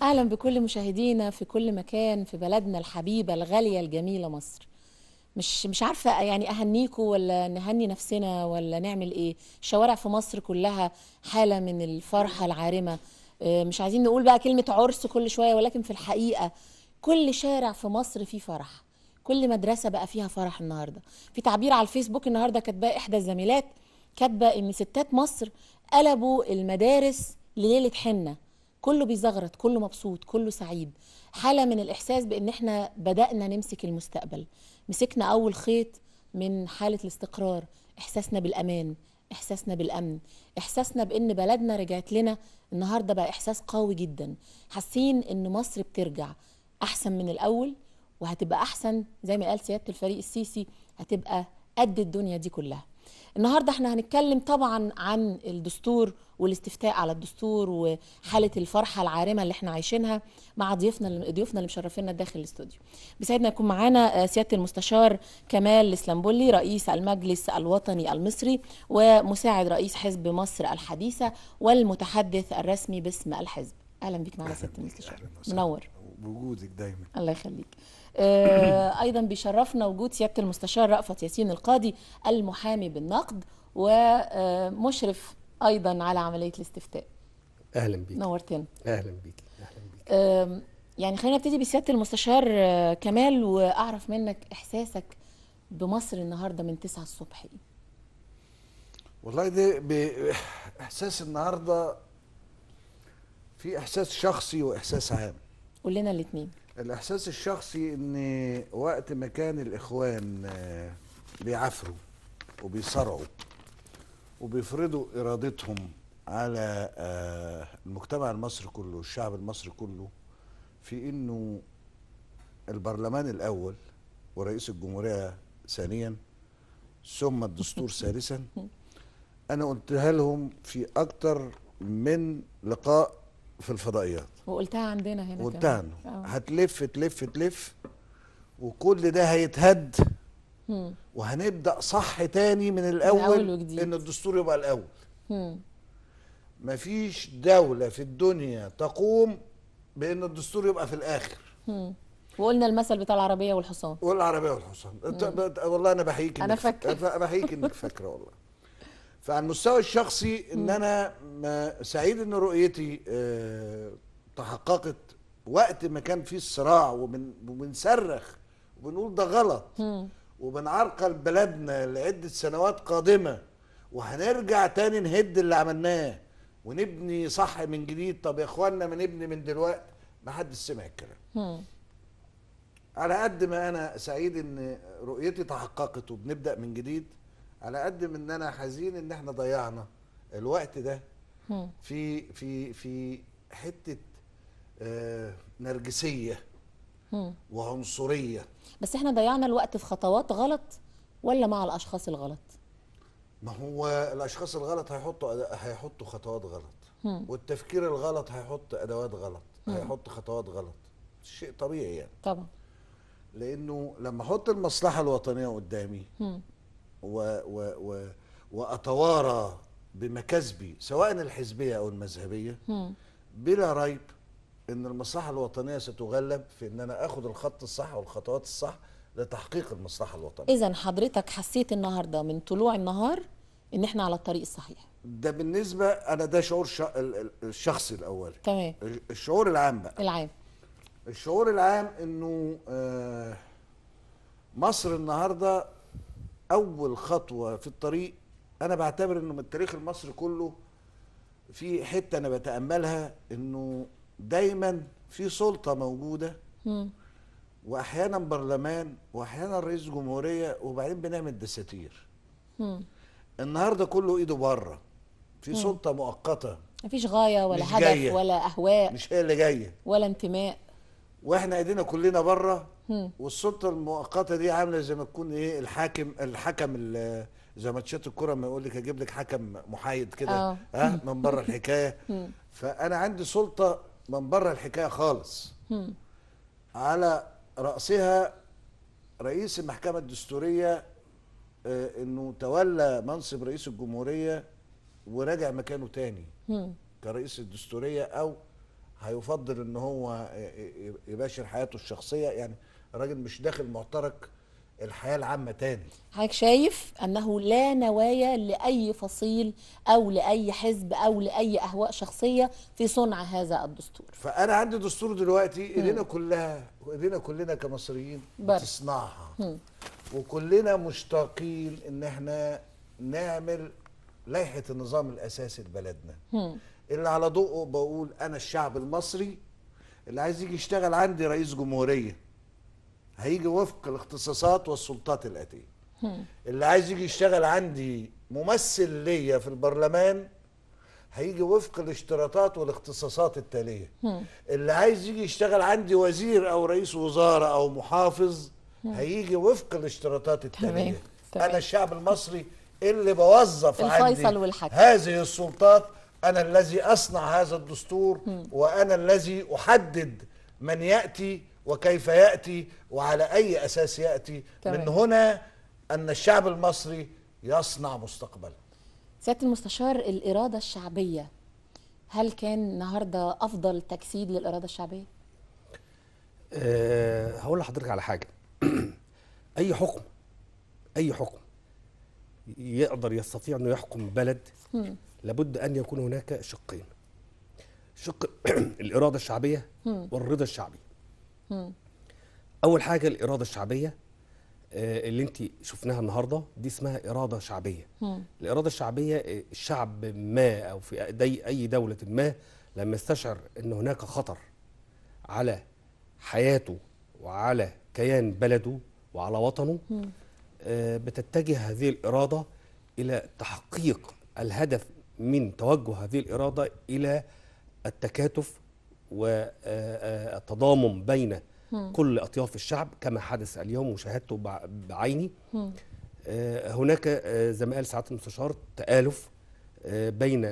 اهلا بكل مشاهدينا في كل مكان في بلدنا الحبيبة الغالية الجميلة مصر. مش عارفه يعني اهنيكم ولا نهني نفسنا ولا نعمل ايه. الشوارع في مصر كلها حاله من الفرحة العارمه، مش عايزين نقول بقى كلمة عرس كل شوية، ولكن في الحقيقة كل شارع في مصر فيه فرح، كل مدرسه بقى فيها فرح. النهارده في تعبير على الفيسبوك النهارده كاتباه احدى الزميلات، كاتبه ان ستات مصر قلبوا المدارس لليلة حنة، كله بيزغرط، كله مبسوط، كله سعيد. حالة من الإحساس بإن إحنا بدأنا نمسك المستقبل، مسكنا أول خيط من حالة الاستقرار، إحساسنا بالأمان، إحساسنا بالأمن، إحساسنا بإن بلدنا رجعت لنا. النهاردة بقى إحساس قوي جدا، حاسين إن مصر بترجع أحسن من الأول، وهتبقى أحسن زي ما قال سيادة الفريق السيسي، هتبقى قد الدنيا دي كلها. النهارده احنا هنتكلم طبعا عن الدستور والاستفتاء على الدستور وحاله الفرحة العارمه اللي احنا عايشينها مع ضيوفنا اللي مشرفينا داخل الاستوديو. بيسعدنا يكون معانا سيادة المستشار كمال الاسلامبولي، رئيس المجلس الوطني المصري ومساعد رئيس حزب مصر الحديثة والمتحدث الرسمي باسم الحزب. اهلا بيك معنا سيادة المستشار، منور بوجودك دايما. الله يخليك. ايضا بيشرفنا وجود سيادة المستشار رأفت ياسين القاضي، المحامي بالنقد ومشرف ايضا على عملية الاستفتاء. اهلا بيك، نورتنا. اهلا بيك، اهلا بيك. يعني خلينا نبتدي بسياده المستشار كمال، واعرف منك احساسك بمصر النهارده من 9 الصبح. والله ده احساس النهارده، في احساس شخصي واحساس عام. قول لنا الاثنين. الإحساس الشخصي إن وقت ما كان الإخوان بيعافروا وبيصارعوا وبيفرضوا إرادتهم على المجتمع المصري كله والشعب المصري كله، في إنه البرلمان الأول ورئيس الجمهورية ثانيا ثم الدستور ثالثا، أنا قلتها لهم في أكتر من لقاء في الفضائيات، وقلتها عندنا هنا، قلتها هتلف تلف تلف وكل ده هيتهد وهنبدأ صح تاني من الأول، إن الدستور يبقى الأول. مفيش دولة في الدنيا تقوم بإن الدستور يبقى في الآخر. وقلنا المثل بتاع العربية والحصان. والعربية والحصان. والله أنا بحييك، أنا فاكرة، بحييك إنك فاكرة والله. فعلى المستوى الشخصي ان انا سعيد ان رؤيتي تحققت وقت ما كان فيه الصراع وبنصرخ وبنقول ده غلط وبنعرقل بلدنا لعدة سنوات قادمة، وهنرجع تاني نهد اللي عملناه ونبني صح من جديد. طب يا اخوانا ما نبني من دلوقتي، ما حدش سمع الكلام. على قد ما انا سعيد ان رؤيتي تحققت وبنبدا من جديد، على قد ما ان انا حزين ان احنا ضيعنا الوقت ده في في في حتة نرجسية وعنصريه. بس احنا ضيعنا الوقت في خطوات غلط ولا مع الاشخاص الغلط؟ ما هو الاشخاص الغلط هيحطوا خطوات غلط، والتفكير الغلط هيحط ادوات غلط، هيحط خطوات غلط. شيء طبيعي يعني. طبعا، لانه لما احط المصلحة الوطنية قدامي و و و وأتوارى بمكاسبي سواء الحزبية أو المذهبية، بلا ريب إن المصلحة الوطنية ستغلب في إن أنا آخد الخط الصح والخطوات الصح لتحقيق المصلحة الوطنية. إذا حضرتك حسيت النهاردة من طلوع النهار إن إحنا على الطريق الصحيح؟ ده بالنسبة أنا، ده شعور الشخصي الأولي. تمام. الشعور العام بقى. العام. الشعور العام إنه مصر النهاردة أول خطوة في الطريق. أنا بعتبر إنه من التاريخ المصري كله في حتة أنا بتأملها، إنه دايما في سلطة موجودة، وأحيانا برلمان وأحيانا رئيس جمهورية، وبعدين بنعمل دساتير. النهاردة كله إيده بره، في سلطة مؤقتة، مفيش غاية ولا هدف ولا أهواء، مش هي اللي جاية ولا انتماء، وإحنا إيدينا كلنا بره. والسلطة المؤقتة دي عامله زي ما تكون ايه، الحكم زي ماتشات الكورة ما يقول لك اجيب لك حكم محايد كده ها من بره الحكاية. فانا عندي سلطة من بره الحكاية خالص، على راسها رئيس المحكمة الدستورية، انه تولى منصب رئيس الجمهورية وراجع مكانه تاني كرئيس الدستورية او هيفضل ان هو يباشر حياته الشخصية. يعني الراجل مش داخل معترك الحياة العامة تاني. حضرتك شايف انه لا نوايا لاي فصيل او لاي حزب او لاي اهواء شخصية في صنع هذا الدستور. فانا عندي دستور دلوقتي ايدينا كلها، ايدينا كلنا كمصريين بتصنعها، وكلنا مشتاقين ان احنا نعمل لائحة النظام الاساسي لبلدنا. اللي على ضوءه بقول انا الشعب المصري اللي عايز يجي يشتغل عندي رئيس جمهورية هيجي وفق الاختصاصات والسلطات الآتية. اللي عايز يجي يشتغل عندي ممثل ليا في البرلمان هيجي وفق الاشتراطات والاختصاصات التالية. اللي عايز يجي يشتغل عندي وزير أو رئيس وزارة أو محافظ هيجي وفق الاشتراطات التالية. أنا الشعب المصري اللي بوظف عندي هذه السلطات، أنا الذي أصنع هذا الدستور، وأنا الذي أحدد من يأتي وكيف يأتي وعلى أي أساس يأتي. تمام. من هنا أن الشعب المصري يصنع مستقبله. سيادة المستشار، الإرادة الشعبية هل كان النهاردة أفضل تجسيد للإرادة الشعبية؟ هقول لحضرتك على حاجة. أي حكم، أي حكم يقدر يستطيع أنه يحكم بلد لابد أن يكون هناك شقين، شق الإرادة الشعبية والرضا الشعبي. أول حاجة الإرادة الشعبية اللي انت شفناها النهارده دي اسمها إرادة شعبية. الإرادة الشعبية الشعب ما أو في أي دولة ما لما يستشعر أن هناك خطر على حياته وعلى كيان بلده وعلى وطنه، بتتجه هذه الإرادة إلى تحقيق الهدف من توجه هذه الإرادة إلى التكاتف والتضامن بين كل أطياف الشعب كما حدث اليوم وشاهدته بعيني. هناك زي ما قال سعادة المستشار تآلف بين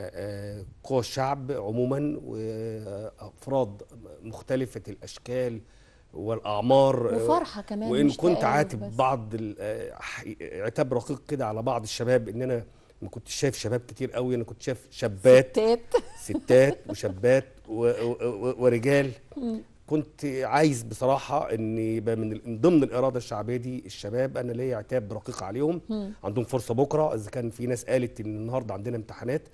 قوى الشعب عموما وأفراد مختلفة الأشكال والأعمار، وفرحة كمان. وإن كنت عاتب بعض عتاب رقيق كده على بعض الشباب، إن أنا ما كنتش شايف شباب كتير قوي، أنا كنت شايف شابات، ستات وشابات ورجال. كنت عايز بصراحة ان يبقى من ضمن الارادة الشعبية دي الشباب. انا ليا عتاب رقيق عليهم، عندهم فرصة بكره. اذا كان في ناس قالت ان النهارده عندنا امتحانات،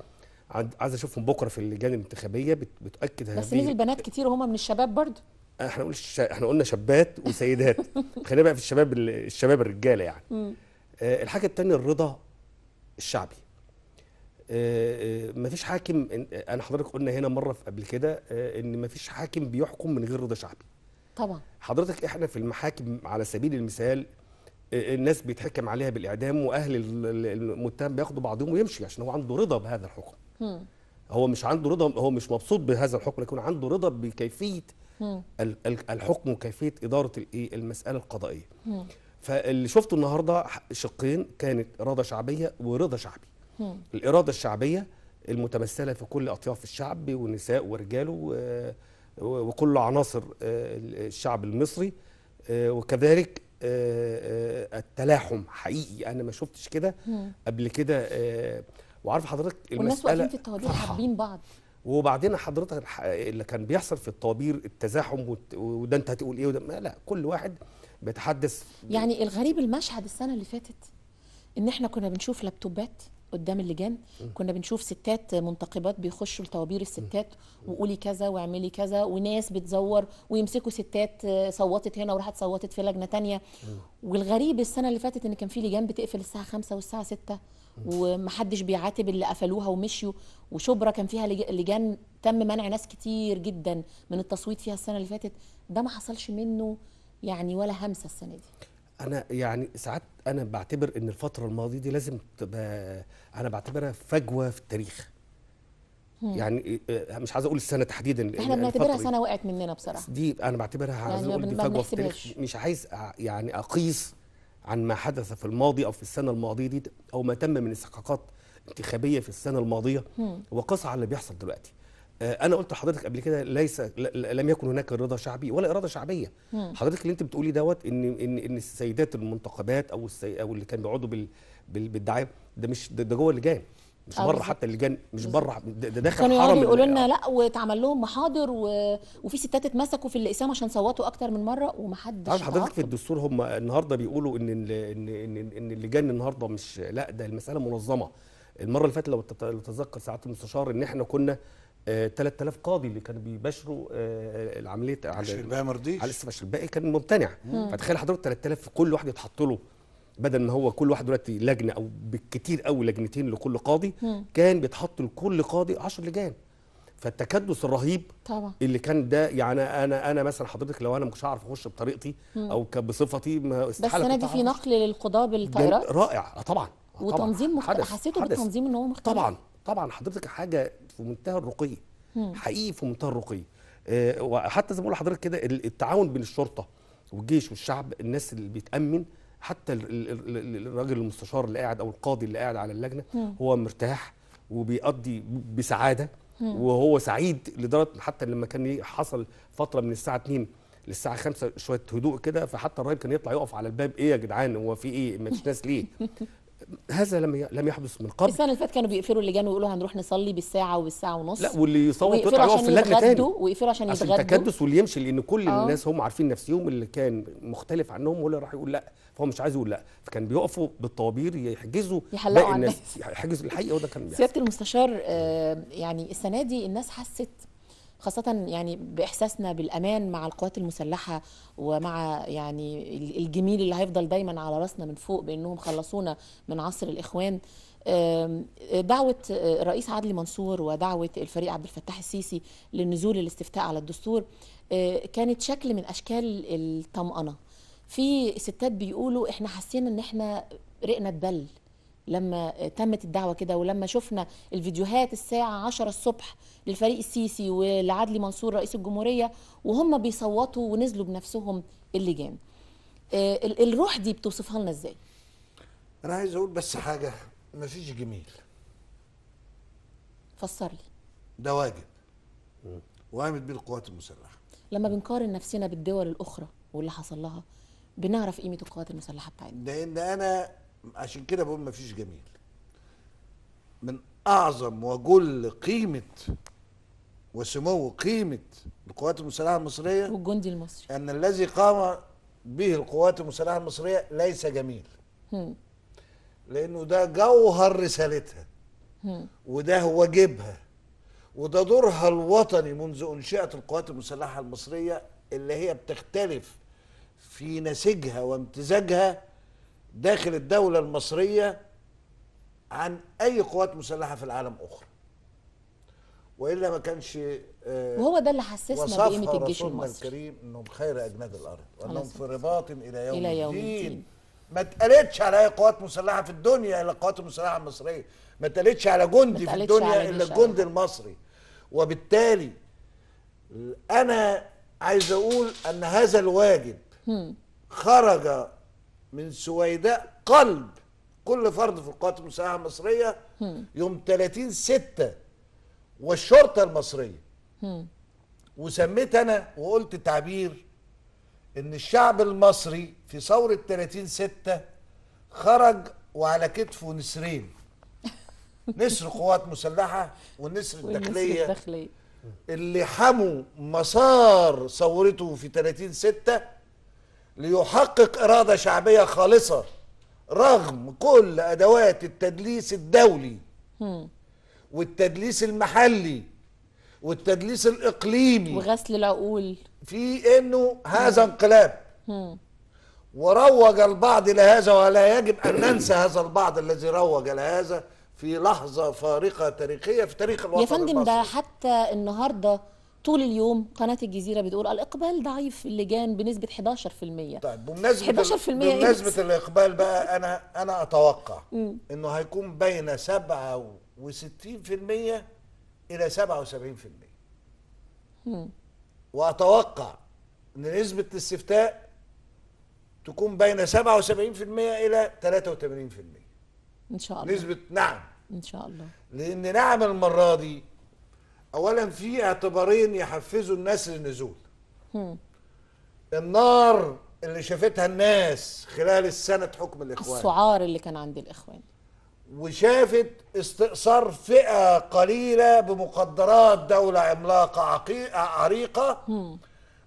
عايز اشوفهم بكره في اللجان الانتخابية بتاكد هذه. بس نزل بنات كتير وهم من الشباب برضو. احنا احنا قلنا شابات وسيدات، خلينا بقى في الشباب، الشباب الرجالة يعني. الحاجة الثانية الرضا الشعبي. مفيش حاكم، انا حضرتك قلنا هنا مرة في قبل كده ان مفيش حاكم بيحكم من غير رضا شعبي. طبعا حضرتك احنا في المحاكم على سبيل المثال الناس بيتحكم عليها بالاعدام، واهل المتهم بياخدوا بعضهم ويمشي عشان هو عنده رضا بهذا الحكم. هو مش عنده رضا، هو مش مبسوط بهذا الحكم، لكن عنده رضا بكيفية الحكم وكيفية ادارة المسالة القضائية. فاللي شفته النهارده شقين، كانت اراده شعبية ورضا شعبي. الإرادة الشعبية المتمثلة في كل أطياف الشعب ونساء ورجاله وكل عناصر الشعب المصري، وكذلك التلاحم حقيقي. أنا ما شفتش كده قبل كده. وعارف حضرتك المسألة، والناس واقفين في الطوابير حابين بعض. وبعدين حضرتك اللي كان بيحصل في الطوابير التزاحم، وده أنت هتقول إيه وده، لا كل واحد بيتحدث. يعني الغريب المشهد السنة اللي فاتت إن إحنا كنا بنشوف لابتوبات قدام اللجان، كنا بنشوف ستات منتقبات بيخشوا لطوابير الستات وقولي كذا واعملي كذا، وناس بتزور ويمسكوا ستات صوتت هنا وراحت صوتت في لجنة تانية. والغريب السنة اللي فاتت ان كان في لجان بتقفل الساعة 5 والساعة 6 ومحدش بيعاتب اللي قفلوها ومشيوا. وشبرا كان فيها لجان تم منع ناس كتير جدا من التصويت فيها السنة اللي فاتت. ده ما حصلش منه يعني ولا همسة السنة دي. أنا يعني ساعات أنا بعتبر إن الفترة الماضية دي لازم تبقى، أنا بعتبرها فجوة في التاريخ. يعني مش عايز أقول السنة تحديدا، إحنا بنعتبرها سنة وقعت مننا بصراحة. دي أنا بعتبرها، عايز أقول دي فجوة في التاريخ. مش عايز يعني أقيس عن ما حدث في الماضي أو في السنة الماضية دي، أو ما تم من استحقاقات انتخابية في السنة الماضية، وقص على اللي بيحصل دلوقتي. أنا قلت لحضرتك قبل كده ليس لم يكن هناك رضا شعبي ولا إرادة شعبية. حضرتك اللي أنت بتقولي دوت إن إن إن السيدات المنتخبات أو أو اللي كانوا بيقعدوا بالدعاية، ده مش ده جوه اللجان. مش بره حتى اللجان، مش بره، ده داخل كانوا حرم. يقعدوا يقولوا لنا لا، واتعمل لهم محاضر وفي ستات اتمسكوا في الاقسام عشان صوتوا اكتر من مرة ومحدش. عارف حضرتك في الدستور هم النهارده بيقولوا ان ان ان اللجان النهارده مش، لا ده المسالة منظمة. المرة اللي فاتت لو تتذكر ساعات المستشار ان احنا كنا 3000 قاضي اللي كانوا بيباشروا العملية على الباقي ما رضيش، على الباقي كان ممتنع. فتخيل حضرتك 3000 كل واحد يتحط له، بدل ما هو كل واحد دلوقتي لجنة او بالكتير قوي لجنتين لكل قاضي، كان بيتحط لكل قاضي 10 لجان. فالتكدس الرهيب طبعا اللي كان ده، يعني انا مثلا حضرتك لو انا مش هعرف اخش بطريقتي او بصفتي، ما استحالة. بس السنة دي في نقل للقضاة بالطائرات رائع طبعا، وتنظيم مختلف. حسيتوا بالتنظيم ان هو مختلف؟ طبعا طبعا حضرتك، حاجة في منتهى الرقي، حقيقي في منتهى الرقي. وحتى زي ما بقول لحضرتك كده، التعاون بين الشرطة والجيش والشعب، الناس اللي بيتامن، حتى الراجل المستشار اللي قاعد او القاضي اللي قاعد على اللجنة هو مرتاح وبيقضي بسعادة، وهو سعيد لدرجة حتى لما كان حصل فترة من الساعة 2 للساعة 5 شوية هدوء كده، فحتى الراجل كان يطلع يقف على الباب، ايه يا جدعان هو في ايه، ما فيش ناس ليه؟ هذا لم يحدث من قبل. السنة اللي فاتت كانوا بيقفلوا اللجان ويقولوا هنروح نصلي بالساعة وبالساعه ونص، لا واللي يصوت يطلع يقف في اللجنة تاني، ويقفلوا عشان يتغدوا، عشان التكدس واللي يمشي، لان كل الناس هم عارفين نفسهم، اللي كان مختلف عنهم هو اللي راح يقول لا، فهو مش عايز يقول لا، فكان بيقفوا بالطوابير يحجزوا يحلقوا على الناس، يحجزوا الحقيقة. وده كان سيادة المستشار، يعني السنة دي الناس حست خاصة يعني بإحساسنا بالأمان مع القوات المسلحة ومع يعني الجميل اللي هيفضل دايما على رأسنا من فوق بأنهم خلصونا من عصر الإخوان. دعوة الرئيس عدلي منصور ودعوة الفريق عبد الفتاح السيسي للنزول الاستفتاء على الدستور كانت شكل من أشكال الطمأنة. في ستات بيقولوا إحنا حسينا إن إحنا رقنا اتبل لما تمت الدعوة كده، ولما شفنا الفيديوهات الساعة 10 الصبح للفريق السيسي ولعدلي منصور رئيس الجمهورية وهم بيصوتوا ونزلوا بنفسهم اللجان. الروح دي بتوصفها لنا ازاي؟ أنا عايز أقول بس حاجة، مفيش جميل. فسر لي. ده واجب وقامت بيه القوات المسلحة. لما بنقارن نفسنا بالدول الأخرى واللي حصل لها بنعرف قيمة القوات المسلحة بتاعتنا. لأن أنا عشان كده بقول مفيش جميل. من أعظم وجل قيمة وسمو قيمة القوات المسلحة المصرية والجندي المصري أن الذي قام به القوات المسلحة المصرية ليس جميل، لأنه ده جوهر رسالتها، وده واجبها، وده دورها الوطني منذ أنشئت القوات المسلحة المصرية، اللي هي بتختلف في نسيجها وامتزاجها داخل الدولة المصرية عن أي قوات مسلحة في العالم أخرى، وإلا ما كانش. وهو ده اللي حسسنا بقيمة الجيش المصري الكريم إنهم خير أجناد الأرض وأنهم في رباط إلى يوم الدين. ما اتقالتش على أي قوات مسلحة في الدنيا إلا القوات المسلحة المصرية، ما اتقالتش على جندي في الدنيا إلا الجندي المصري. وبالتالي أنا عايز أقول أن هذا الواجب خرج من سويداء قلب كل فرد في القوات المسلحة المصرية يوم 30/6 والشرطة المصرية. وسميت أنا وقلت تعبير إن الشعب المصري في ثورة 30/6 خرج وعلى كتفه نسرين، نسر قوات مسلحة والنسر الداخلية اللي حموا مسار ثورته في 30/6 ليحقق إرادة شعبية خالصة رغم كل أدوات التدليس الدولي والتدليس المحلي والتدليس الإقليمي وغسل العقول في إنه هذا انقلاب. وروج البعض لهذا، ولا يجب أن ننسى هذا البعض الذي روج لهذا في لحظة فارقة تاريخية في تاريخ الوطن يا فندم. المصري. ده حتى النهارده طول اليوم قناة الجزيرة بتقول الإقبال ضعيف في اللجان بنسبة 11%. طيب بمناسبة 11% بمناسبة الإقبال بقى، أنا أتوقع إنه هيكون بين 67% إلى 77%. وأتوقع إن نسبة الاستفتاء تكون بين 77% إلى 83%. إن شاء الله. نسبة نعم. إن شاء الله. لأن نعم المرة دي أولا في اعتبارين يحفزوا الناس للنزول. النار اللي شافتها الناس خلال السنة حكم الإخوان، السعار اللي كان عند الإخوان، وشافت استئثار فئة قليلة بمقدرات دولة عملاقة عريقة،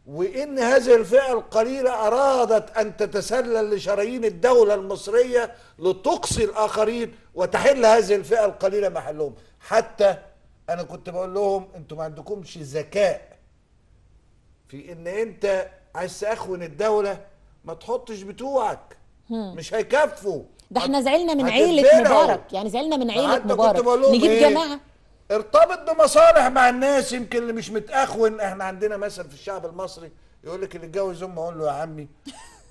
وإن هذه الفئة القليلة أرادت أن تتسلل لشرايين الدولة المصرية لتقصي الآخرين وتحل هذه الفئة القليلة محلهم. حتى أنا كنت بقول لهم أنتوا ما عندكمش ذكاء في إن أنت عايز تأخون الدولة، ما تحطش بتوعك، مش هيكفوا. ده احنا زعلنا من عيلة مبارك، يعني زعلنا من عيلة مبارك، نجيب إيه؟ جماعة ارتبط بمصالح مع الناس يمكن اللي مش متأخون. احنا عندنا مثل في الشعب المصري يقول لك اللي اتجوز امه اقول له يا عمي،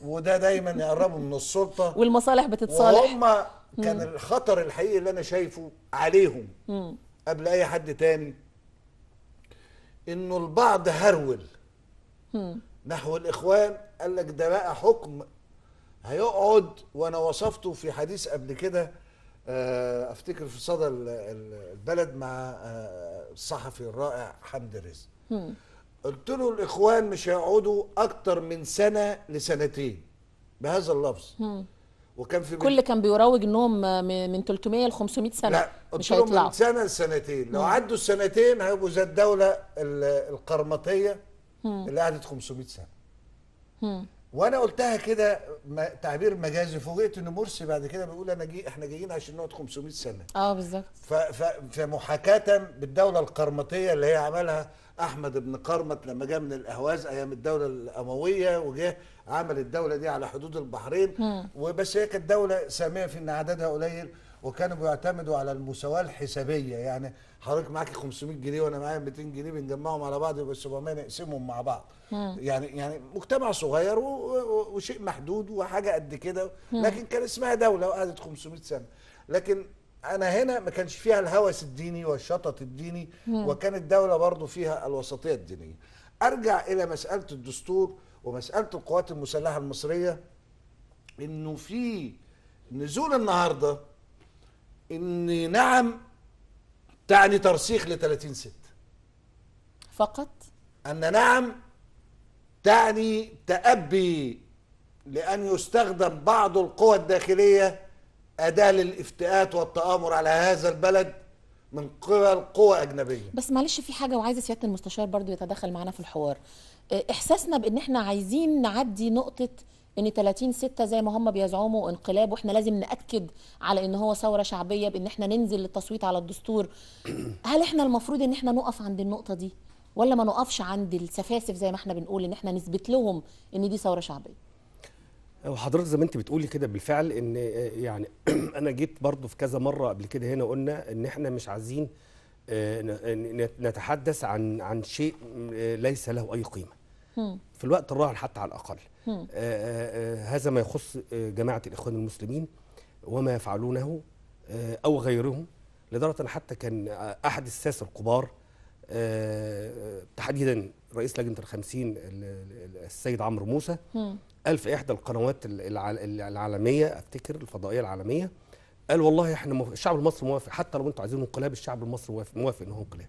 وده دايما يقربوا من السلطة والمصالح بتتصالح. وهم كان الخطر الحقيقي اللي انا شايفه عليهم قبل اي حد تاني، انه البعض هرول نحو الاخوان، قال لك ده بقى حكم هيقعد. وانا وصفته في حديث قبل كده، افتكر في صدى البلد مع الصحفي الرائع حمد رزق، قلت له الاخوان مش هيقعدوا اكتر من سنة لسنتين بهذا اللفظ. وكان في كل كان بيروج انهم من 300 ل 500 سنة، لا مش هيطلعوا من سنة لسنتين. لو عدوا السنتين هيبقوا زي الدولة القرمطيه اللي قعدت 500 سنة. وانا قلتها كده تعبير مجازي، فوجئت ان مرسي بعد كده بيقول انا احنا جايين عشان نقعد 500 سنة. بالظبط. فمحاكاه بالدولة القرمطيه اللي هي عملها احمد بن قرمط لما جاء من الاهواز ايام الدولة الاموية، وجه عمل الدولة دي على حدود البحرين، وبس هي كانت دولة سامية في ان عددها قليل، وكانوا بيعتمدوا على المساواة الحسابيه، يعني حضرتك معاكي 500 جنيه وانا معايا 200 جنيه بنجمعهم على بعض يبقى 700 نقسمهم مع بعض. يعني مجتمع صغير وشيء محدود وحاجه قد كده، لكن كان اسمها دولة وقعدت 500 سنة. لكن انا هنا ما كانش فيها الهوس الديني والشطط الديني، وكانت الدولة برضو فيها الوسطية الدينية. ارجع الى مسالة الدستور ومسالة القوات المسلحة المصرية، انه في نزول النهارده ان نعم تعني ترسيخ ل 30/6 فقط، ان نعم تعني تأبي لأن يستخدم بعض القوى الداخلية أداة للافتئات والتآمر على هذا البلد من قبل قوى أجنبية. بس معلش في حاجة وعايزة سيادة المستشار برضو يتدخل معنا في الحوار. إحساسنا بأن احنا عايزين نعدي نقطة ان 30/6 زي ما هم بيزعموا انقلاب، واحنا لازم نأكد على ان هو ثورة شعبية بان احنا ننزل للتصويت على الدستور. هل احنا المفروض ان احنا نقف عند النقطة دي، ولا ما نقفش عند السفاسف زي ما احنا بنقول ان احنا نثبت لهم ان دي ثورة شعبية؟ وحضرتك زي ما انت بتقولي كده بالفعل، ان يعني انا جيت برضو في كذا مرة قبل كده هنا قلنا ان احنا مش عايزين نتحدث عن شيء ليس له اي قيمة في الوقت الراهن حتى على الاقل. هذا ما يخص جماعة الاخوان المسلمين وما يفعلونه او غيرهم، لدرجة ان حتى كان احد الساسه الكبار تحديدا رئيس لجنة الخمسين السيد عمرو موسى قال في احدى القنوات العالمية، افتكر الفضائية العالمية، قال والله احنا الشعب المصري موافق، حتى لو انتوا عايزين انقلاب الشعب المصري موافق ان هو انقلاب.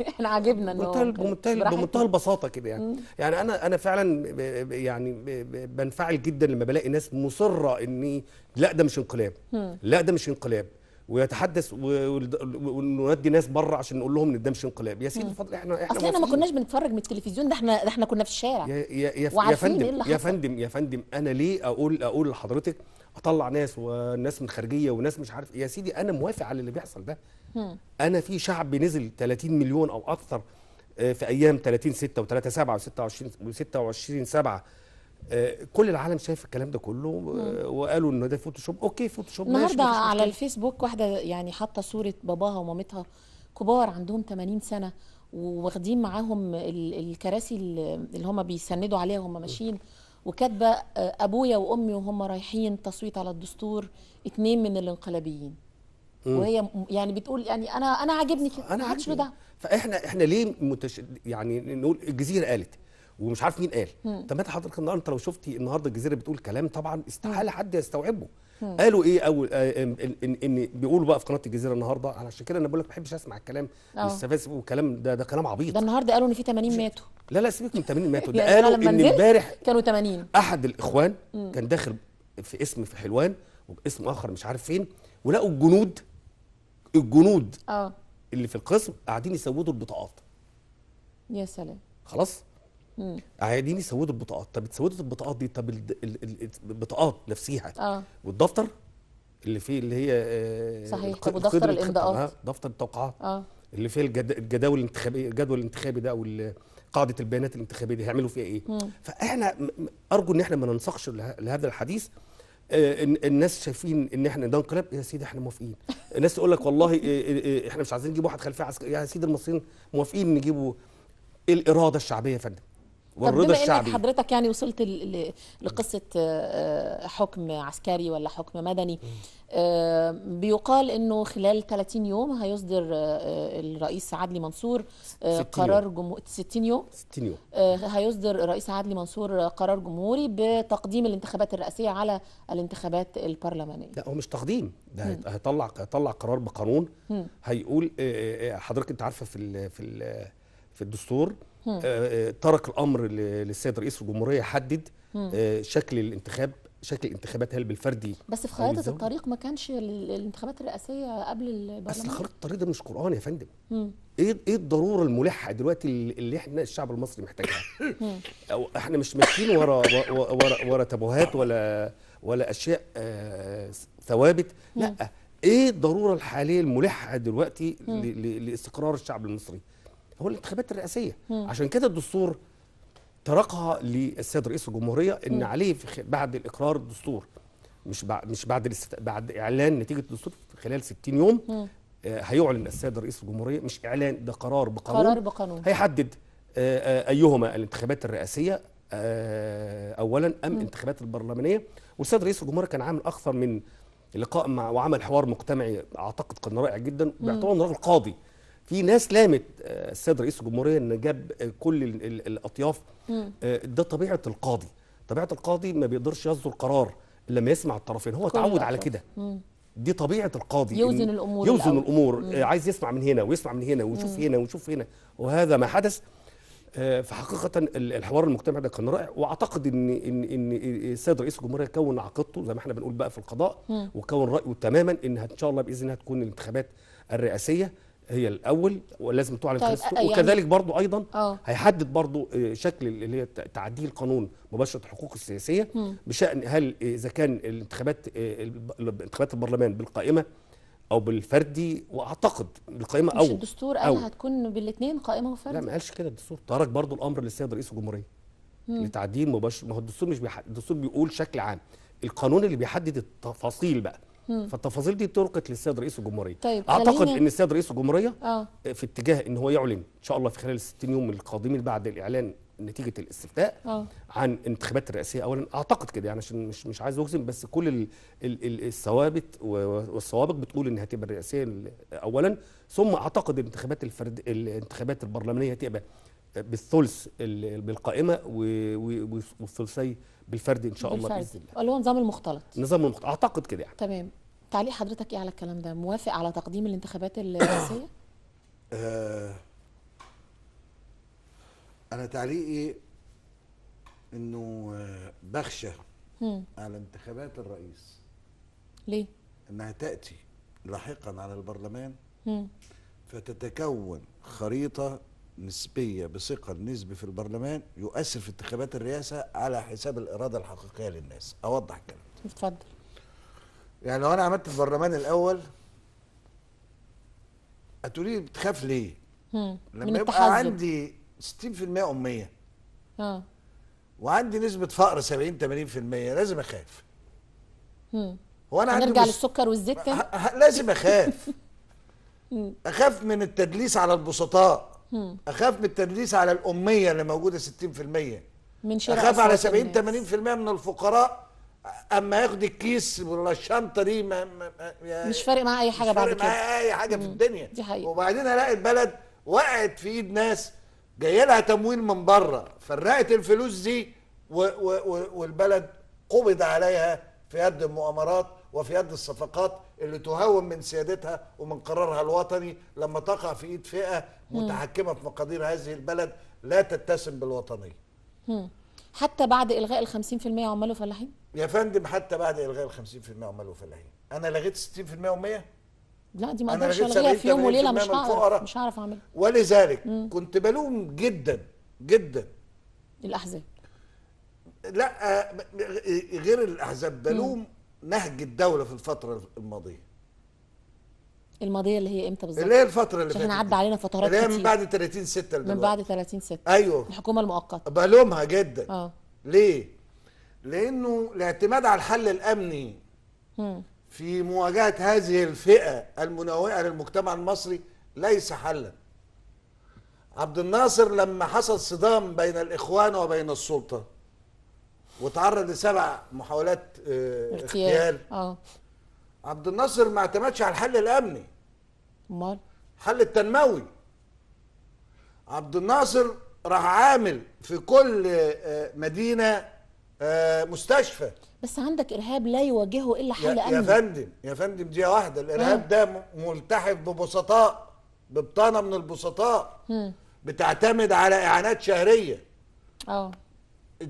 احنا عاجبنا ان هو بمنتهى البساطة كده يعني. يعني انا فعلا يعني بنفعل جدا لما بلاقي ناس مصرة ان لا ده مش انقلاب، لا ده مش انقلاب، ويتحدث ونودي ناس بره عشان نقول لهم ان ده مش انقلاب. يا سيدي الفضل احنا اصل احنا ما كناش بنتفرج من التلفزيون ده، احنا كنا في الشارع. يا فندم يا فندم يا فندم، انا ليه اقول لحضرتك اطلع ناس وناس من خارجية وناس مش عارف؟ يا سيدي انا موافق على اللي بيحصل ده. انا في شعب نزل 30 مليون او اكثر في ايام 30/6 و3/7 و26/7، كل العالم شايف الكلام ده كله، وقالوا ان ده Photoshop. okay Photoshop. النهارده على الفيسبوك واحدة يعني حاطه صوره باباها ومامتها كبار عندهم 80 سنة وواخدين معاهم الكراسي اللي هم بيسندوا عليها وهم ماشيين، وكاتبه ابويا وامي وهم رايحين تصويت على الدستور 2 من الانقلابيين. وهي يعني بتقول يعني انا عاجبني كده، انا عاجبني ده. فاحنا ليه يعني نقول الجزيرة قالت ومش عارف مين قال؟ طب ما انت حضرتك النهارده انت لو شفتي النهارده الجزيرة بتقول كلام طبعا استحالة حد يستوعبه. قالوا ايه؟ او ان بيقولوا بقى في قناة الجزيرة النهارده، علشان كده انا بقول لك ما بحبش اسمع الكلام السفاسف والكلام ده كلام عبيط. ده النهارده قالوا ان في 80 ماتوا. لا سيبك من 80 ماتوا، ده قالوا ان امبارح كانوا 80. احد الاخوان كان داخل في اسم في حلوان وباسم اخر مش عارف فين، ولقوا الجنود اللي في القسم قاعدين يسودوا البطاقات. يا سلام. خلاص؟ قاعدين يسودوا البطاقات. طب اتسودت البطاقات دي، طب البطاقات نفسها والدفتر اللي فيه اللي هي صحيح. طب ودفتر الامضاءات، دفتر التوقعات اللي فيه الجداول الانتخابية، الجدول الانتخابي ده او قاعدة البيانات الانتخابية دي هيعملوا فيها ايه؟ فاحنا ارجو ان احنا ما ننسقش لهذا الحديث. الناس شايفين ان احنا ده انقلاب، يا سيدي احنا موافقين. الناس تقول لك والله احنا مش عايزين نجيب واحد خلفية عسكرية، يا سيدي المصريين موافقين نجيبوا. الارادة الشعبية يا فندم والرضا الشعبي. طب بما انك حضرتك يعني وصلت لقصة حكم عسكري ولا حكم مدني، بيقال انه خلال 30 يوم هيصدر الرئيس عدلي منصور قرار 60 يوم 60 يوم هيصدر الرئيس عدلي منصور قرار جمهوري بتقديم الانتخابات الرئاسية على الانتخابات البرلمانية. لا هو مش تقديم ده، هيطلع قرار بقانون. هيقول حضرتك انت عارفه في في في الدستور ترك الامر للسيد رئيس الجمهورية يحدد شكل الانتخاب، شكل الانتخابات هل بالفردي. بس في خارطة الطريق ما كانش الانتخابات الرئاسية قبل البرلمان. اصل خارطة الطريق ده مش قران يا فندم. ايه الضرورة الملحة دلوقتي اللي احنا الشعب المصري محتاجها؟ او احنا مش ماشيين ورا ورا ورا تبوهات ولا اشياء ثوابت. لا، ايه الضرورة الحالية الملحة دلوقتي لاستقرار الشعب المصري؟ هو الانتخابات الرئاسية. عشان كده الدستور تركها للسيد رئيس الجمهورية ان عليه بعد الاقرار الدستور، مش بعد بعد اعلان نتيجة الدستور في خلال 60 يوم. هيعلن السيد رئيس الجمهورية، مش اعلان ده قرار بقانون، قرار بقانون هيحدد ايهما الانتخابات الرئاسية اولا ام الانتخابات البرلمانية. والسيد رئيس الجمهورية كان عامل اكثر من لقاء مع وعمل حوار مجتمعي اعتقد كان رائع جدا، باعتباره انه راجل قاضي. في ناس لامت السيد رئيس الجمهورية ان جاب كل الاطياف. ده طبيعة القاضي، طبيعة القاضي ما بيقدرش يصدر قرار الا لما يسمع الطرفين، هو اتعود على كده. دي طبيعة القاضي، يوزن الامور، يوزن الامور، عايز يسمع من هنا ويسمع من هنا ويشوف هنا ويشوف هنا، وهذا ما حدث. فحقيقة الحوار المجتمعي ده كان رائع، واعتقد ان ان ان السيد رئيس الجمهورية كون عقيدته زي ما احنا بنقول بقى في القضاء، وكون رايه تماما ان ان شاء الله باذن الله هتكون الانتخابات الرئاسية هي الاول ولازم تعلن. طيب يعني وكذلك برضو ايضا هيحدد برضو شكل اللي هي تعديل قانون مباشرة الحقوق السياسية بشان هل اذا كان الانتخابات انتخابات البرلمان بالقائمه او بالفردي، واعتقد بالقائمه او مش الدستور قال هتكون بالاثنين قائمة وفردي؟ لا ما قالش كده الدستور، ترك برضو الامر للسيد رئيس الجمهورية لتعديل مباشر. ما هو الدستور مش الدستور بيقول شكل عام، القانون اللي بيحدد التفاصيل بقى. فالتفاصيل دي تركت للسيد رئيس الجمهورية. طيب اعتقد ان السيد رئيس الجمهورية في اتجاه ان هو يعلن ان شاء الله في خلال 60 يوم القادمين بعد الاعلان نتيجة الاستفتاء عن انتخابات الرئاسية اولا، اعتقد كده يعني، عشان مش عايز اجزم، بس كل الثوابت والسوابق بتقول ان هتبقى الرئاسية اولا، ثم اعتقد الانتخابات الانتخابات البرلمانية هتبقى بالثلث بالقائمه والثلثي بالفرد ان شاء الله باذن الله، اللي هو نظام المختلط. نظام المختلط اعتقد كده يعني. تمام. تعليق حضرتك ايه على الكلام ده؟ موافق على تقديم الانتخابات الرئاسية؟ انا تعليقي انه بخشى على انتخابات الرئيس. ليه؟ انها تاتي لاحقا على البرلمان فتتكون خريطة نسبية بثقل نسبي في البرلمان يؤثر في انتخابات الرئاسة على حساب الإرادة الحقيقية للناس. أوضح الكلام. اتفضل. يعني لو أنا عملت البرلمان الأول هتقولي بتخاف ليه؟ لما يبقى عندي 60% أمية وعندي نسبة فقر 70 80% لازم أخاف. هو أنا هنرجع للسكر والزيت تاني؟ لازم أخاف. أخاف من التدليس على البسطاء، اخاف من التدليس على الامية اللي موجودة 60%، من شراء اخاف على 70 80% من الفقراء اما ياخد الكيس ولا الشنطة دي ما مش فارق معاه اي حاجة بعد كده، مش فارق معاه اي حاجة في الدنيا. دي حقيقة. وبعدين الاقي البلد وقعت في ايد ناس جاي لها تمويل من بره، فرقت الفلوس دي والبلد قبض عليها في يد المؤامرات وفي يد الصفقات اللي تهون من سيادتها ومن قرارها الوطني لما تقع في ايد فئة متحكمه في مقادير هذه البلد لا تتسم بالوطنيه. حتى بعد الغاء ال 50% عمال وفلاحين؟ يا فندم حتى بعد الغاء ال 50% عمال وفلاحين، انا لغيت 60% امية؟ لا دي ما اقدرش الغيها في يوم وليلة، مش هعرف اعملها. ولذلك كنت بلوم جدا جدا الاحزاب. لا غير الاحزاب، بلوم نهج الدولة في الفترة الماضية. الماضية اللي هي امتى بالظبط؟ اللي هي الفترة اللي فاتت، احنا عدى علينا فترات كتير، اللي هي من بعد 30/6 من بعد 30/6. ايوه، الحكومة المؤقتة بلومها جدا. ليه؟ لانه الاعتماد على الحل الامني في مواجهة هذه الفئة المنوئه للمجتمع المصري ليس حلا. عبد الناصر لما حصل صدام بين الاخوان وبين السلطة وتعرض لسبع محاولات اغتيال، عبد الناصر ما اعتمدش على الحل الامني، امال الحل التنموي. عبد الناصر راح عامل في كل مدينة مستشفى. بس عندك ارهاب لا يواجهه الا حل امني. يا فندم، يا فندم دي واحدة، الارهاب ده ملتحف ببسطاء، ببطانه من البسطاء، بتعتمد على اعانات شهرية.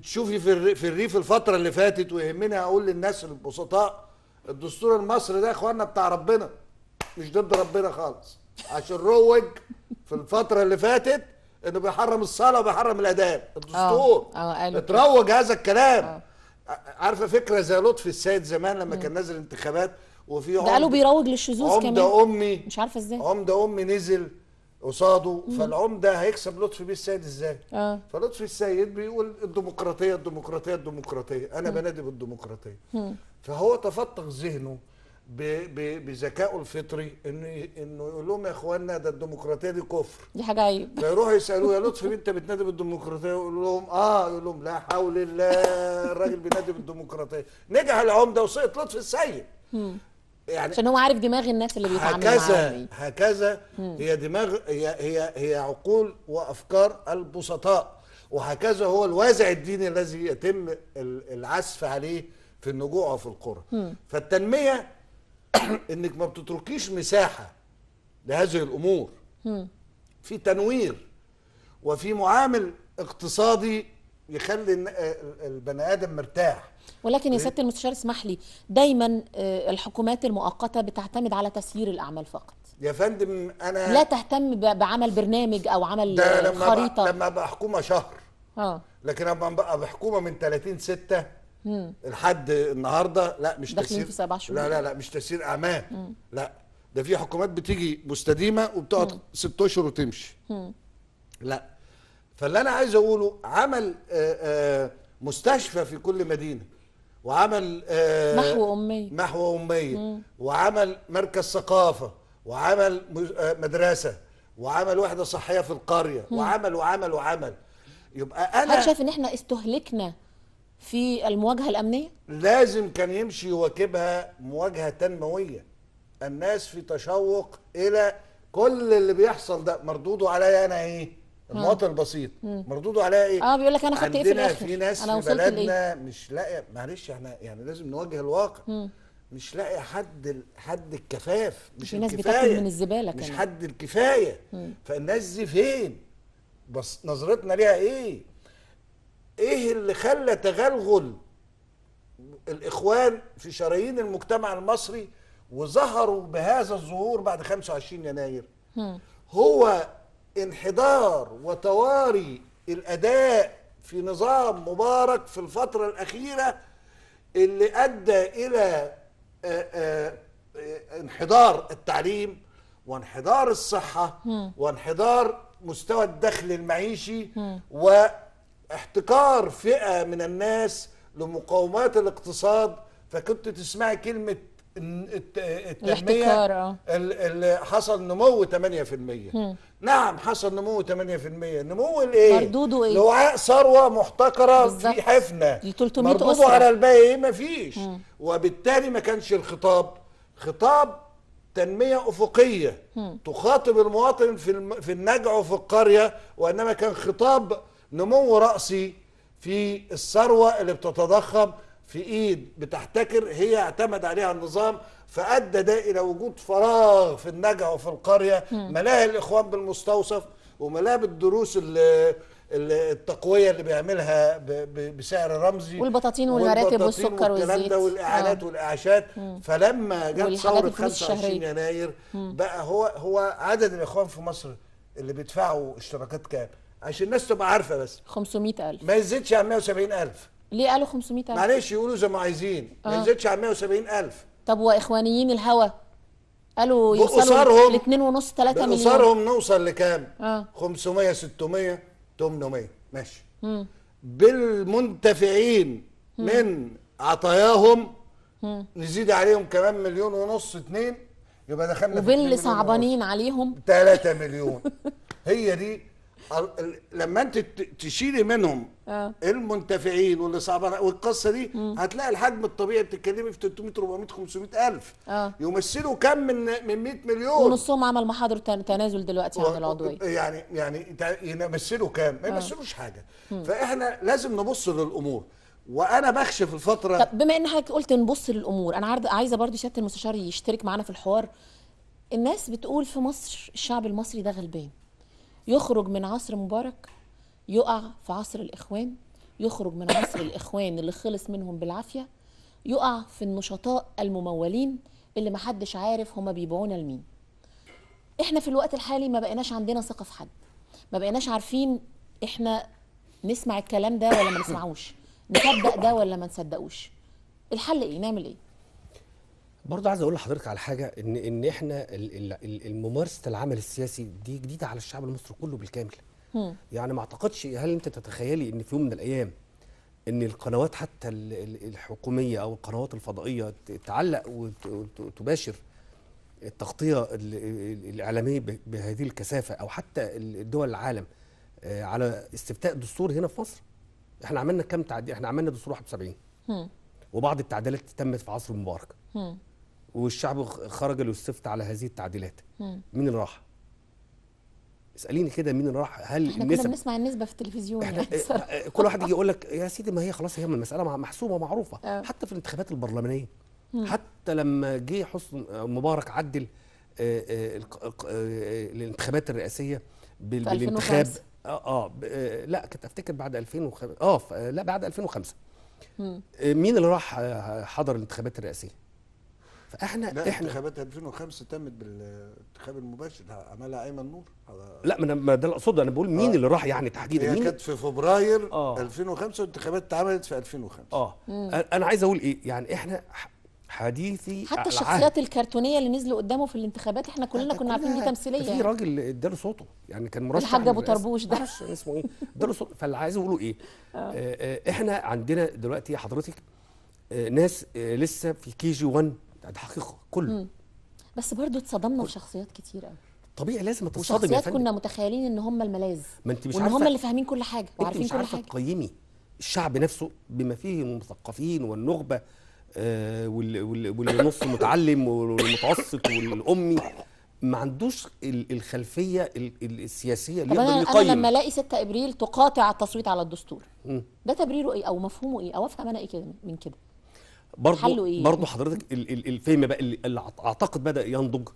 تشوفي في الريف الفترة اللي فاتت، ويهمني اقول للناس البسطاء، الدستور المصري ده يا اخوانا بتاع ربنا، مش ضد ربنا خالص، عشان روج في الفترة اللي فاتت انه بيحرم الصلاة وبيحرم الاذان. الدستور اتروج هذا الكلام. عارفه فكرة زي لطفي السيد زمان لما كان نازل انتخابات، وفي ده قالوا بيروج للشذوذ كمان، عمده امي مش عارفه ازاي، عمده امي نزل قصاده، فالعمده هيكسب لطفي بيه السيد ازاي؟ فلطفي السيد بيقول الديمقراطية الديمقراطية الديمقراطية، انا بنادي بالديمقراطية. فهو تفتق ذهنه بذكائه الفطري انه يقول لهم يا اخوانا ده الديمقراطية دي كفر، دي حاجة عيب. فيروحوا يسالوه يا لطفي انت بتنادي بالديمقراطية؟ يقول لهم يقول لهم لا حول الله، الراجل بينادي بالديمقراطية. نجح العمدة وسقط لطفي السيد. يعني عشان هو عارف دماغ الناس اللي بيتعامل معاهم. هكذا هي دماغ، هي عقول وافكار البسطاء، وهكذا هو الوازع الديني الذي يتم العزف عليه في النجوع وفي القرى. فالتنميه انك ما بتتركيش مساحة لهذه الامور. في تنوير وفي معامل اقتصادي يخلي البني ادم مرتاح. ولكن يا سيادة المستشار اسمح لي، دايما الحكومات المؤقتة بتعتمد على تسيير الاعمال فقط. يا فندم انا لا تهتم بعمل برنامج او عمل خريطة. لما ابقى حكومة شهر، لكن لما ابقى بحكومة من 30/6 لحد النهارده، لا مش تسيير في 7 شهور. لا لا لا مش تسيير اعمال. لا ده في حكومات بتيجي مستديمه وبتقعد 6 اشهر وتمشي. لا، فاللي انا عايز اقوله، عمل مستشفى في كل مدينة، وعمل محو امية، وعمل مركز ثقافة، وعمل مدرسه، وعمل وحده صحية في القرية، وعمل وعمل وعمل. يبقى انا شايف ان احنا استهلكنا في المواجهة الامنية؟ لازم كان يمشي يواكبها مواجهة تنموية. الناس في تشوق الى كل اللي بيحصل ده، مردودة عليا انا ايه؟ المواطن البسيط مردودة عليا ايه؟ بيقول لك انا خدت ايه في الاخر؟ في ناس في بلدنا مش لاقيه، معلش احنا يعني لازم نواجه الواقع. مش لاقي حد الكفاف، مش في ناس الكفاية، بتاكل من الزبالة مش كمان. حد الكفاية. فالناس دي فين؟ بس نظرتنا ليها ايه؟ ايه اللي خلى تغلغل الاخوان في شرايين المجتمع المصري وظهروا بهذا الظهور بعد 25 يناير؟ هو انحدار وتواري الاداء في نظام مبارك في الفترة الاخيرة اللي ادى الى انحدار التعليم وانحدار الصحة وانحدار مستوى الدخل المعيشي واحتكار فئة من الناس لمقاومات الاقتصاد. فكنت تسمعي كلمة التنمية اللي حصل نمو 8%. نعم حصل نمو 8%. نمو الايه؟ مردودة ايه؟ لوعاء ثروة محتكره في حفنة، مردودة على الباقي ايه؟ مفيش. وبالتالي ما كانش الخطاب خطاب تنمية افقية تخاطب المواطن في النجع وفي القرية، وانما كان خطاب نمو راسي في الثروة اللي بتتضخم في ايد بتحتكر هي اعتمد عليها النظام، فادى ده الى وجود فراغ في النجع وفي القرية ملاه الاخوان بالمستوصف، وملاها بالدروس التقويه اللي بيعملها بسعر رمزي، والبطاطين والمراتب والسكر والزيت ده والاعانات والاعاشات. فلما جت ثورة 25 يناير بقى هو عدد الاخوان في مصر اللي بيدفعوا اشتراكات كام؟ عشان الناس تبقى عارفه، بس 500,000 ما يزيدش عن 170,000. ليه قالوا 500,000؟ معلش يقولوا زي ما عايزين، ما يزيدش عن 170,000. طب واخوانيين الهوى قالوا يوصلوا ل 2.5 3 مليون. بأسرهم نوصل لكام؟ 500 600 800 ماشي. بالمنتفعين من عطاياهم نزيد عليهم كمان 1.5 مليون 2، يبقى دخلنا وباللي صعبانين عليهم 3 مليون. هي دي لما انت تشيلي منهم المنتفعين واللي صعبان والقصه دي، هتلاقي الحجم الطبيعي بتتكلمي في 300 400 500 الف. يمثلوا كم من 100 مليون، ونصهم عمل محاضر تنازل دلوقتي عن العضوية. يعني يمثلوا كام؟ ما يمثلوش حاجة. فاحنا لازم نبص للامور، وانا بخشى في الفترة. طب بما ان حضرتك قلت نبص للامور، انا عايزه برضو سيادة المستشار يشترك معانا في الحوار. الناس بتقول في مصر الشعب المصري ده غلبان، يخرج من عصر مبارك يقع في عصر الإخوان، يخرج من عصر الإخوان اللي خلص منهم بالعافية يقع في النشطاء الممولين اللي محدش عارف هما بيبيعونا لمين. احنا في الوقت الحالي ما بقيناش عندنا ثقة في حد، ما بقيناش عارفين احنا نسمع الكلام ده ولا ما نسمعوش، نصدق ده ولا ما نصدقوش. الحل ايه؟ نعمل ايه؟ برضه عايز اقول لحضرتك على حاجة، ان احنا ممارسة العمل السياسي دي جديدة على الشعب المصري كله بالكامل. يعني ما اعتقدش، هل انت تتخيلي ان في يوم من الايام ان القنوات حتى الحكومية او القنوات الفضائية تعلق وتباشر التغطية الاعلامية بهذه الكثافة، او حتى دول العالم على استفتاء دستور هنا في مصر؟ احنا عملنا كام تعديل؟ احنا عملنا دستور 71 وبعض التعديلات تمت في عصر مبارك، والشعب خرج ليستفتى على هذه التعديلات. مين اللي راح؟ اساليني كده مين اللي راح؟ هل احنا كنا بنسمع النسبة في التلفزيون يعني كل واحد يجي يقول لك يا سيدي ما هي خلاص، هي المسالة محسومة ومعروفة. حتى في الانتخابات البرلمانية، حتى لما جه حسني مبارك عدل الانتخابات الرئاسية بالانتخاب لا كنت افتكر بعد 2005، لا بعد 2005. مين اللي راح حضر الانتخابات الرئاسية؟ فاحنا لا، انتخابات 2005 تمت بالانتخاب المباشر، عملها ايمن نور. لا ما ده اللي اقصده، انا بقول مين اللي راح يعني تحديدا. مين كانت في فبراير 2005 والانتخابات اتعملت في 2005. انا عايز اقول ايه، يعني احنا حديثي حتى الشخصيات الكرتونيه اللي نزلوا قدامه في الانتخابات احنا كلنا كنا عارفين دي تمثيلية. في راجل اداله صوته، يعني كان مرشح الحاج ابو طربوش ده، معرفش اسمه ايه، اداله صوته. فاللي عايز اقوله ايه، احنا عندنا دلوقتي حضرتك ناس لسه في KG 1، ده حقيقة كله. بس برضه اتصدمنا بشخصيات كتير قوي. طبيعي لازم تتصدم يا وشخصيات فندم. كنا متخيلين ان هم الملاذ، ما انت مش وان عارفه، هم اللي فاهمين كل حاجة وعارفين انت مش كل عارفه حاجة. تقيمي الشعب نفسه بما فيه المثقفين والنخبه واللي نص متعلم والمتوسط والامي، ما عندوش الخلفية السياسية اللي يقدر يقيم. انا لما الاقي 6 ابريل تقاطع التصويت على الدستور، ده تبريره ايه او مفهومه ايه او افهم انا ايه كده من كده؟ برضه إيه؟ برضه حضرتك الفهم بقى اللي اعتقد بدا ينضج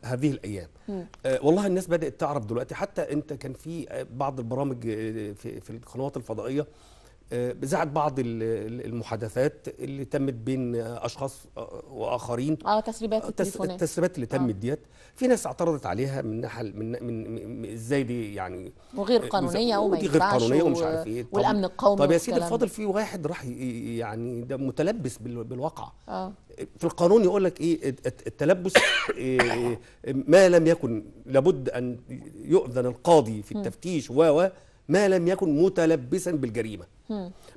هذه الايام. والله الناس بدات تعرف دلوقتي. حتى انت كان في بعض البرامج في القنوات الفضائية ذاعت بعض المحادثات اللي تمت بين اشخاص واخرين، تسريبات التليفونات، التسريبات اللي تمت ديت في ناس اعترضت عليها من ناحية من ازاي دي يعني وغير قانونية وما ودي غير قانونية ومش عارف ايه، والامن القومي. طب يا سيدي الفاضل، في واحد راح يعني ده متلبس بالواقعه. في القانون يقول لك ايه التلبس؟ إيه ما لم يكن لابد ان يؤذن القاضي في التفتيش و ما لم يكن متلبسا بالجريمة.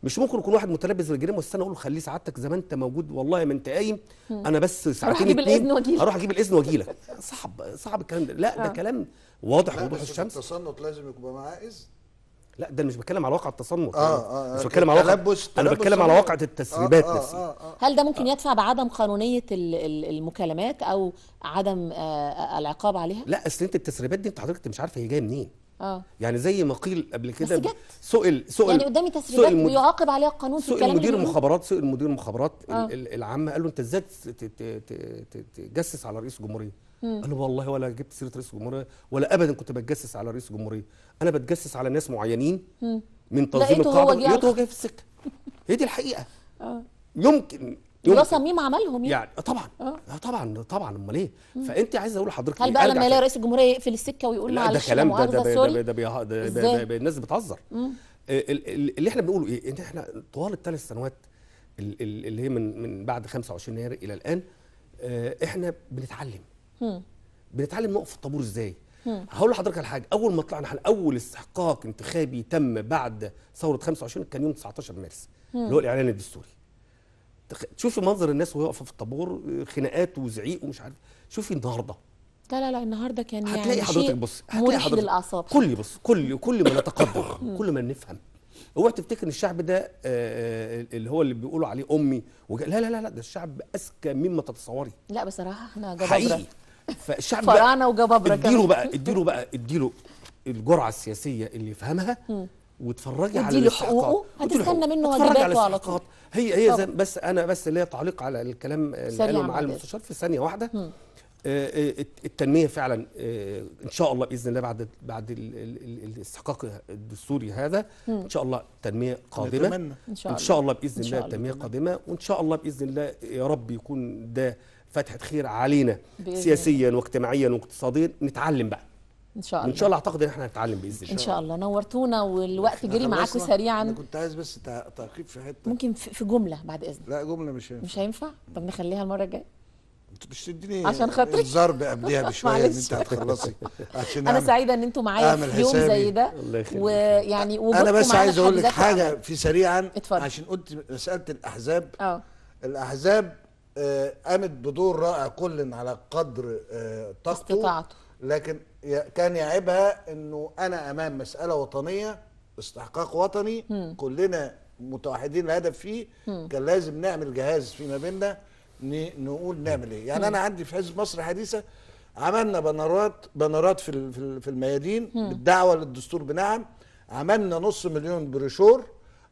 مش ممكن يكون واحد متلبس بالجريمة واستنى اقول له خليه سعادتك زي ما انت موجود، والله ما انت قايم، انا بس ساعتين اتنين هروح اجيب الاذن واجي لك. صعب الكلام ده. لا ده كلام واضح وضوح الشمس. التصنت لازم يبقى معاه اذن. لا ده مش بتكلم على واقع التصنت، مش بتكلم على واقع، انا بتكلم على واقعه التسريبات نفسها. هل ده ممكن يدفع بعدم قانونية المكالمات او عدم العقاب عليها؟ لا اصل انت التسريبات دي انت حضرتك مش عارفه هي جاية منين. يعني زي ما قيل قبل كده، سئل يعني قدامي تسريبات ويعاقب عليها القانون في الكلام. سئل مدير المخابرات العامة، قال له انت ازاي تجسس على رئيس الجمهورية؟ قال له والله ولا جبت سيره رئيس الجمهورية ولا ابدا كنت بتجسس على رئيس الجمهورية، انا بتجسس على ناس معينين من تنظيم القاعدة، لقيته هو جاي في السكة. هي دي الحقيقة. يمكن ده صميم عملهم يعني. طبعا طبعا طبعا، امال ايه؟ فانت عايز اقول لحضرتك هل بقى لما يلاقي رئيس الجمهورية يقفل السكة ويقول معلش ده كلام، ده ده ده الناس بتهزر. اللي احنا بنقوله ايه؟ ان احنا طوال الثلاث سنوات اللي هي من بعد 25 يناير الى الان، احنا بنتعلم. بنتعلم نقف في الطابور ازاي. هقول لحضرتك على حاجة، اول ما طلعنا احنا اول استحقاق انتخابي تم بعد ثورة 25 كان يوم 19 مارس اللي هو الاعلان الدستوري. تشوفي منظر الناس وهي واقفة في الطابور، خناقات وزعيق ومش عارف. شوفي النهارده، لا لا لا، النهارده كان يعني هتلاقي حضرتك، بص هتلاقي حضرتك للاعصاب. كل بص كل ما نتقدم كل ما نفهم. اوعى تفتكر ان الشعب ده اللي هو اللي بيقولوا عليه امي لا لا لا لا، ده الشعب اذكى مما تتصوري. لا بصراحة احنا جبابره حقيقي. فالشعب فراعنه وجبابره. اديله بقى اديله بقى اديله الجرعة السياسية اللي يفهمها، واتفرجي على اديله حقوقه، هتستنى منه واجباته على طول. هي زي بس انا بس ليا تعليق على الكلام اللي قاله معالي المستشار في ثانية واحدة. التنمية فعلا ان شاء الله باذن الله بعد الاستحقاق الدستوري هذا ان شاء الله تنمية قادمة، ان شاء الله باذن الله تنمية قادمة، وان شاء الله باذن الله يا رب يكون ده فتحه خير علينا سياسيا واجتماعيا واقتصاديا. نتعلم بقى ان شاء الله. ان شاء الله اعتقد ان احنا هنتعلم باذن الله. ان شاء الله. نورتونا والوقت جري معاكم سريعا. انا كنت عايز بس تعقيب في حتة، ممكن في جملة بعد اذنك. لا جملة مش هينفع. مش هينفع؟ طب نخليها المرة الجاية. انت مش تديني عشان خاطري الضرب قبليها بشوية ان انت هتخلصي عشان انا سعيدة ان انتوا معايا في يوم زي ده، ويعني انا بس عايز اقول لك حاجة في سريعا. اتفضل. عشان قلت مسالة الاحزاب. الاحزاب قامت بدور رائع كل على قدر طاقته استطاعته، لكن كان يعيبها انه انا امام مسالة وطنية، استحقاق وطني، كلنا متوحدين الهدف فيه. كان لازم نعمل جهاز فيما بيننا نقول نعمل ايه. يعني انا عندي في حزب مصر الحديثة عملنا بنرات في الميادين بالدعوة للدستور بنعم، عملنا 500,000 بروشور،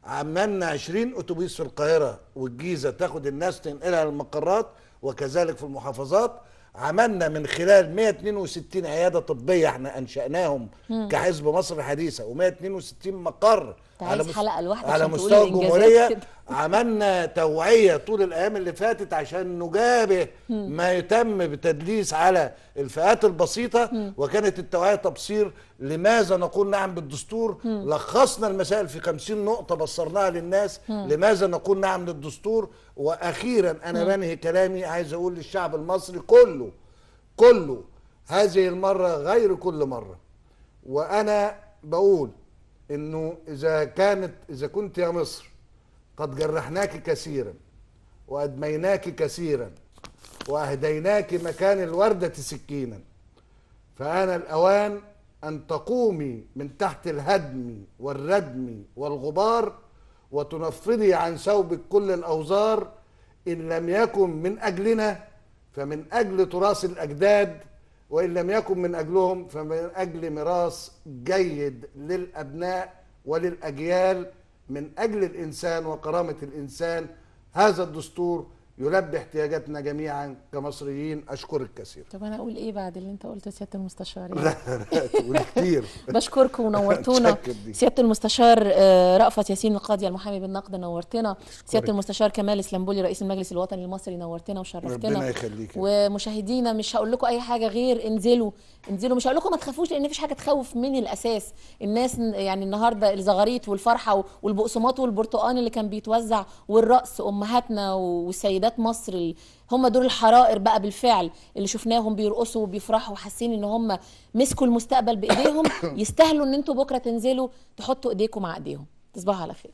عملنا 20 اتوبيس في القاهرة والجيزه تاخد الناس تنقلها للمقرات، وكذلك في المحافظات. عملنا من خلال 162 عيادة طبية احنا انشأناهم كحزب مصر الحديثة، و162 مقر على مستوى الجمهورية. عملنا توعيه طول الايام اللي فاتت عشان نجابة ما يتم بتدليس على الفئات البسيطة، وكانت التوعية تبصير لماذا نقول نعم بالدستور. لخصنا المسائل في 50 نقطة بصرناها للناس، لماذا نقول نعم للدستور. واخيرا انا بنهي كلامي، عايز اقول للشعب المصري كله كله هذه المرة غير كل مرة، وانا بقول انه اذا كنت يا مصر قد جرحناك كثيرا وادميناك كثيرا واهديناك مكان الوردة سكينا، فآن الاوان ان تقومي من تحت الهدم والردم والغبار، وتنفضي عن ثوبك كل الاوزار، ان لم يكن من اجلنا فمن اجل تراث الاجداد، وإن لم يكن من أجلهم فمن أجل ميراث جيد للأبناء وللأجيال، من أجل الإنسان وكرامة الإنسان. هذا الدستور يلبي احتياجاتنا جميعا كمصريين. أشكرك كثيرا. طب أنا أقول إيه بعد اللي أنت قلته سيادة المستشار؟ لا لا تقول كتير. بشكركم ونورتونا. سيادة المستشار رأفت ياسين القاضي المحامي بالنقد نورتنا. سيادة المستشار كمال اسلامبولي رئيس المجلس الوطني المصري نورتنا وشرفتنا. ربنا يخليك. ومشاهدينا مش هقول لكم أي حاجة غير انزلوا انزلوا، مش هقول لكم ما تخافوش لأن مفيش حاجة تخوف من الأساس. الناس يعني النهارده الزغاريت والفرحة والبقسماط والبرتقان اللي كان بيتوزع والرقص، أمهاتنا والسيدات مصر هم دول الحرائر بقى بالفعل اللي شفناهم بيرقصوا وبيفرحوا وحاسين ان هم مسكوا المستقبل بايديهم. يستاهلوا ان انتوا بكره تنزلوا تحطوا ايديكم مع ايديهم. تصبحوا على خير.